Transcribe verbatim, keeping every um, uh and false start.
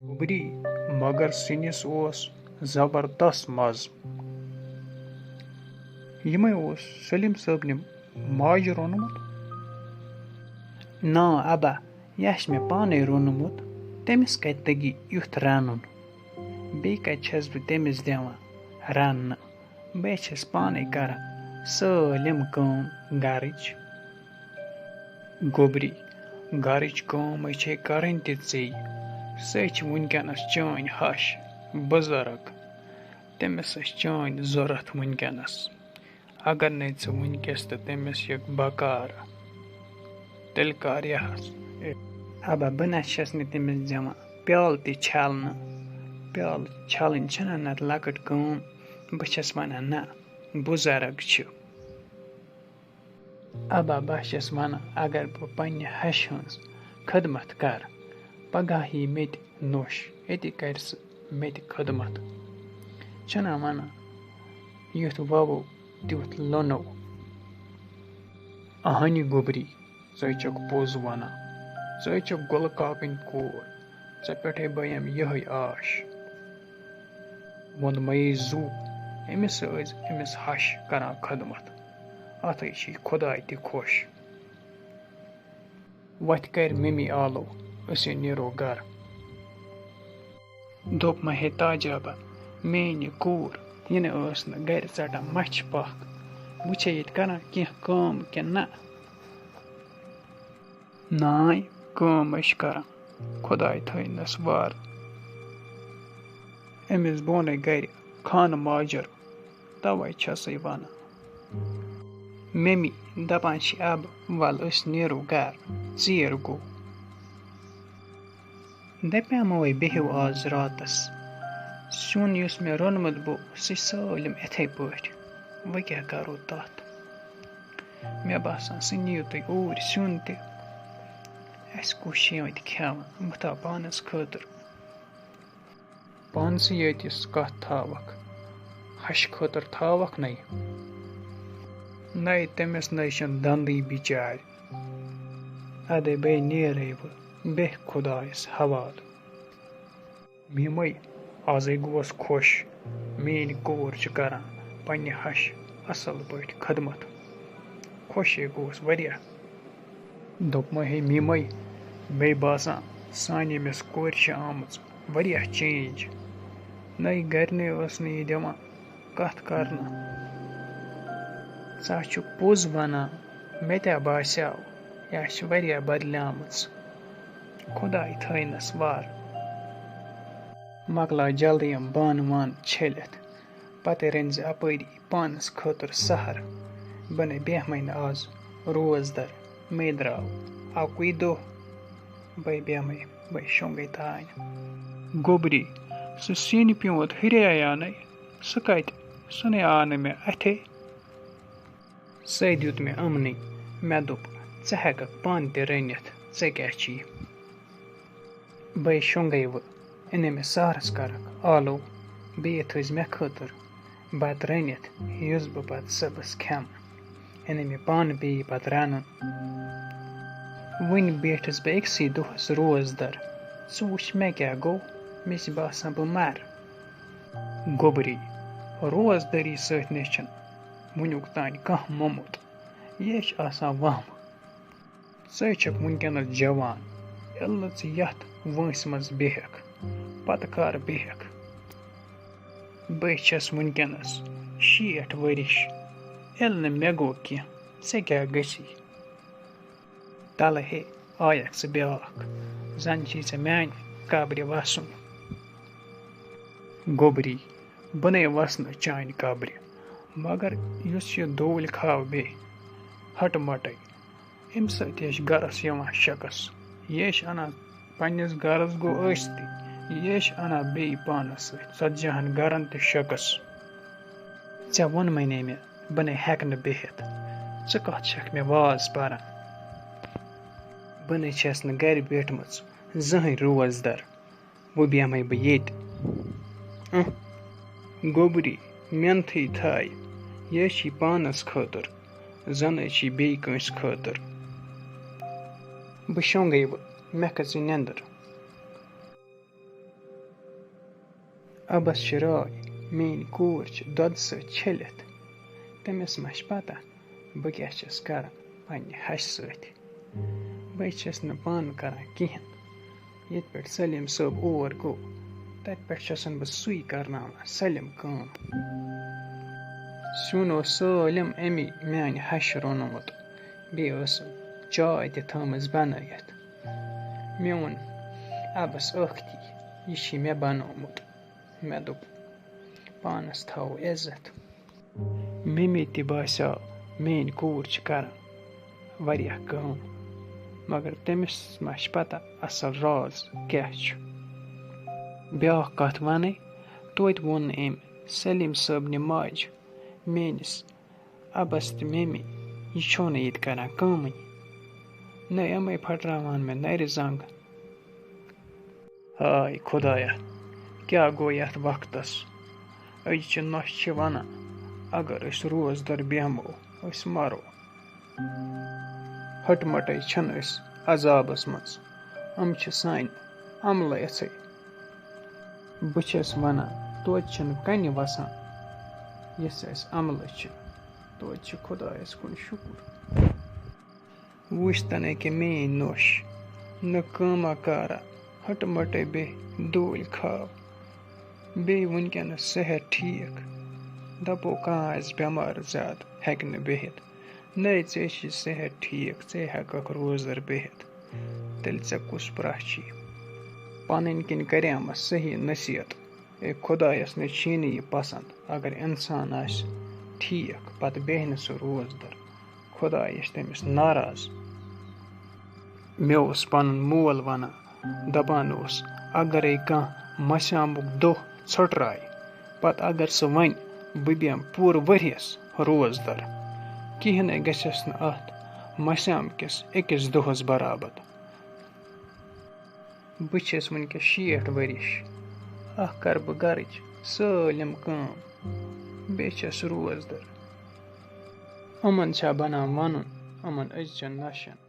گوٚبری، مگر سِنِس اوس زبردست مَزٕ۔ یِمَے اوس سلیٖم صٲبنہِ ماجہِ روٚنمُت؟ نا ابا، یہِ آسہِ مےٚ پانَے روٚنمُت، تٔمِس کَتہِ تَگہِ یُتھ رَنُن؟ بیٚیہِ کَتہِ چھَس بہٕ تٔمِس دِوان رَننہٕ؟ بہٕ چھَس پانَے کران سٲلِم کٲم گَرٕچ۔ گوٚبری، گَرٕچ کٲم ہے چھے کَرٕنۍ تہِ ژےٚ، سۄے چھِ وٕنکیٚنَس چٲنۍ ہَش بُزرٕگ، تٔمِس ٲسۍ چٲنۍ ضوٚرَتھ وٕنکیٚنَس۔ اگر نَے ژٕ وٕنکیٚس تہٕ تٔمِس یِکھ بکار، تیٚلہِ کر یِہَس؟ ابا، بہٕ نہ چھَس نہٕ تٔمِس دِوان پیالہٕ تہِ چھَلنہٕ۔ پیالہٕ چھَلٕنۍ چھَنہ نَتہٕ لۄکٕٹ کٲم۔ بہٕ چھَس وَنان، نہ، بُزرٕگ چھِ۔ ابا، بہٕ چھَس وَنان، اگر بہٕ پنٛنہِ ہَشہِ ہٕنٛز خدمت کَرٕ، پگاہ یی مےٚ تہِ نوٚش، أتی کَرِ سُہ مےٚ تہِ خدمت۔ چھَنا وَنان، یُتھ وَوو، تیُتھ لونو۔ اہنہِ گوٚبری، ژٕ چھکھ پوٚز وَنان، ژٕ چھکھ گُلہٕ کاکٕنۍ کوٗر، ژےٚ پٮ۪ٹھَے بَیم یِہوٚے آش۔ ووٚن مَیی زُو، أمِس ٲسۍ أمِس ہَش کَران خدمت، اَتھَے چھِ خۄداے تہِ خۄش۔ وۄتھِ کَرِ مِمی آلو، أسۍ نیرو گَرٕ۔ دوٚپ مہ ہے تاجابہ، میٛٲنۍ یہِ کوٗر، یہِ نہٕ ٲس نہٕ گَرِ ژَٹان مَچھِ پَکھ، وٕچھے ییٚتہِ کَران کینٛہہ کٲم کِنہٕ نہ۔ نانۍ، کٲم ٲسۍ کران، خۄداے تھٲینَس وارٕ۔ أمِس بونَے گرِ خانہٕ ماجر، تَوَے چھَسَے وَنان۔ ممی دَپان چھِ، اَبہٕ وَل أسۍ نیرو گَرٕ، ژیر گوٚو۔ دَپیٛامَوَے بِہِو آز راتَس۔ سیُن یُس مےٚ روٚنمُت بہٕ، سُہ چھِ سٲلِم یِتھَے پٲٹھۍ۔ وۄنۍ کیٛاہ کَرو تَتھ؟ مےٚ باسان، سُہ نِیِو تُہۍ اوٗرۍ سیُن تہِ۔ اَسہِ کُس چھِ ییٚتہِ کھٮ۪وان؟ بہٕ تھاوٕ پانَس خٲطرٕ۔ پانسٕے یٲتِس کَتھ تھاوَکھ، ہَشہِ خٲطرٕ تھاوَکھ نَے؟ نَے، تٔمِس نَے چھَنہٕ دَندٕے بِچارِ۔ اَدَے بَے نیرَے بہٕ، بیٚہہ خۄدایَس حوالہٕ۔ میٖمٕے، آزَے گوس خۄش، میٛٲنۍ کوٗر چھِ کَران پنٛنہِ ہَشہِ اَصٕل پٲٹھۍ خدمت۔ خۄشے گوس واریاہ۔ دوٚپمَے، ہے میٖمٕے، مے باسان، سانہِ أمِس کورِ چھِ آمٕژ واریاہ چینج۔ نَے گَرِ نَے ٲس نہٕ یہِ دِوان کَتھ کَرنہٕ۔ ژٕ ہا چھُکھ پوٚز وَنان، مےٚ تہِ ہا باسیٛاو، یہِ ہا چھِ واریاہ بدلیمٕژ۔ خۄداے تھٲینَس وارٕ۔ مۄکلاو جلدی یِم بانہٕ وانہٕ چھٔلِتھ، پَتہٕ رٔنۍ زِ اَپٲری پانَس خٲطرٕ سحر۔ بہٕ نَے بیٚہمَے نہٕ آز روزدَر، مے درٛاو اَکُے دۄہ۔ بَے بیٚہمَے، بَے شۄنٛگَے تانۍ۔ گوٚبری، سُہ سِنۍ پیوٗنٛت ہُرییانے، سُہ کَتہِ؟ سُہ نے آو نہٕ مےٚ اَتھے۔ سُے دیُت مےٚ اَمنٕے۔ مےٚ دوٚپ، ژٕ ہٮ۪کَکھ پانہٕ تہِ رٔنِتھ، ژےٚ کیٛاہ چھی؟ بَے شۄنٛگَے وٕ، اَنے مےٚ سحرَس کَرَکھ آلو، بیٚیہِ تھٲوزِ مےٚ خٲطرٕ بَتہٕ رٔنِتھ، یُس بہٕ پَتہٕ صُبحَس کھٮ۪مہٕ۔ اَنے مےٚ پانہٕ بیٚیہِ پَتہٕ رَنُن۔ وٕنہِ بیٖٹھٕس بہٕ أکسٕے دۄہَس روزدَر۔ ژٕ وٕچھ مےٚ کیٛاہ گوٚو، مےٚ چھِ باسان بہٕ مَرٕ۔ گوٚبری، روزدٔری سۭتۍ نے چھِنہٕ وٕنیُک تام کانٛہہ موٚمُت۔ یے چھِ آسان وَہمہٕ۔ ژٕ ہے چھَکھ وٕنکیٚنَس جوان، ییٚلہِ نہٕ ژٕ یَتھ وٲنٛسہِ منٛز بیٚہَکھ، پَتہٕ کَر بیٚہَکھ؟ بہٕ چھَس وٕنکیٚنَس شیٹھ ؤرِش، ییٚلہِ نہٕ مےٚ گوٚو کینٛہہ، ژےٚ کیٛاہ گژھی؟ تَلہٕ ہے آیَکھ ژٕ بیٛاکھ، زَن چھی ژےٚ میٛانہِ قبرِ وَسُن۔ گوٚبری، بہٕ نے وَسہٕ نہٕ چانہِ قبرِ، مگر یُس یہِ دوٗلۍ کھاو بیٚیہِ ہَٹہٕ مَٹَے، اَمہِ سۭتۍ یہِ چھِ گَرَس یِوان شَکَس۔ یہِ چھِ اَنان پنٛنِس گَرَس گوٚو ٲسۍتٕے، یہِ چھِ اَنان بیٚیہِ پانَس سۭتۍ ژَتجی ہَن گَرَن تہِ شَکَس۔ ژےٚ ووٚنمَے نے مےٚ، بہٕ نے ہٮ۪کہٕ نہٕ بِہِتھ۔ ژٕ کَتھ چھَکھ مےٚ واز پَران؟ بہٕ نے چھَس نہٕ گَرِ بیٖٹھمٕژ زٕہٕنۍ روزدَر۔ وۄنۍ بیٚہمَے بہٕ ییٚتہِ۔ اۭں، گوٚبری، محنتھٕے تھایہِ، یہِ چھِ پانَس خٲطرٕ، زَنہٕ چھِ بیٚیہِ کٲنٛسہِ خٲطرٕ۔ بہٕ شۄنٛگَے وۄنۍ، مےٚ کھٔژٕے نٮ۪نٛدٕر۔ اَبَس چھِ راے، میٛٲنۍ کوٗر چھِ دۄدٕ سۭتۍ چھٔلِتھ۔ تٔمِس ما چھِ پَتہ بہٕ کیٛاہ چھَس کَران پنٛنہِ ہَشہِ سۭتۍ؟ بہٕ چھَس نہٕ پانہٕ کَران کِہیٖنۍ۔ ییٚتہِ پٮ۪ٹھ سلیٖم صٲب اور گوٚو، تَتہِ پٮ۪ٹھ چھَسَن بہٕ سُے کَرناوان سٲلِم کٲم۔ سیُن اوس سٲلِم أمی میٛانہِ ہَشہِ روٚنمُت، بیٚیہِ ٲسٕم چاے تہِ تھٲومٕژ بَنٲیِتھ۔ مےٚ ووٚن اَبَس ٲکھتی، یہِ چھی مےٚ بَنومُت۔ مےٚ دوٚپ، پانَس تھاوو عزت۔ ممی تہِ باسیٛو، میٛٲنۍ کوٗر چھِ کَران واریاہ کٲم، مگر تٔمِس ما چھِ پَتہ اَصٕل راز کیٛاہ چھُ۔ بیٛاکھ کَتھ وَنَے، توتہِ ووٚن نہٕ أمۍ سلیٖم صٲبنہِ ماجہِ میٛٲنِس اَبَس تہٕ ممی، یہِ چھو نہٕ ییٚتہِ کَران کٲمٕے۔ نہ یِمَے پھٕٹراوان مےٚ نَرِ زنٛگ۔ ہاے خۄدایا، کیٛاہ گوٚو یَتھ وقتَس؟ أزچہِ نۄشہِ چھِ وَنان، اگر أسۍ روزدَر بیٚہمو، أسۍ مَرو۔ ہٕٹہٕ مَٹَے چھِنہٕ أسۍ عذابَس منٛز، یِم چھِ سانہِ عملہٕ یِژھٕے۔ بہٕ چھَس وَنان، توتہِ چھِنہٕ کَنہِ وَسان، یِژھ اَسہِ عملہٕ چھِ، توتہِ چھِ خۄدایَس کُن شُکُر۔ وٕچھ تَنَے کہِ میٛٲنۍ نۄش، نہ کٲمہ کارہ، ہٕٹہٕ مَٹَے بیٚہہِ ڈوٗلۍ کھاو۔ بیٚیہِ وٕنکیٚنَس صحت ٹھیٖک۔ دَپو کانٛہہ آسہِ بٮ۪مار زیادٕ، ہیٚکہِ نہٕ بِہِتھ۔ نَے ژےٚ چھِ صحت ٹھیٖک، ژے ہٮ۪کَکھ روزدَر بِہِتھ۔ تیٚلہِ ژےٚ کُس پرٛاہ چھی؟ پَنٕنۍ کِنۍ کَریمَس صحیح نصیحت۔ اے خۄدایَس نہٕ چھی نہٕ یہِ پَسنٛد، اگر اِنسان آسہِ ٹھیٖک، پَتہٕ بیٚہہِ نہٕ سُہ روزدَر۔ خۄداے چھِ تٔمِس ناراض۔ مےٚ اوس پَنُن مول وَنان، دَپان اوس، اَگَرے کانٛہہ مَسیٛامُک دۄہ ژھۄٹرایہِ، پَتہٕ اَگَر سُہ وَنہِ، بہٕ بیٚہمہٕ پوٗرٕ ؤریَس روزدَر، کِہیٖنۍ نَے گژھٮ۪س نہٕ اَتھ مَسیٛامکِس أکِس دۄہَس برابر۔ بہٕ چھَس وٕنکیٚس شیٹھ ؤرِش۔ اَکھ کَرٕ بہٕ گَرٕچ سٲلِم کٲم، بیٚیہِ چھَس روزدَر۔ یِمَن چھا بَنان وَنُن یِمَن أزچَن نۄشَن؟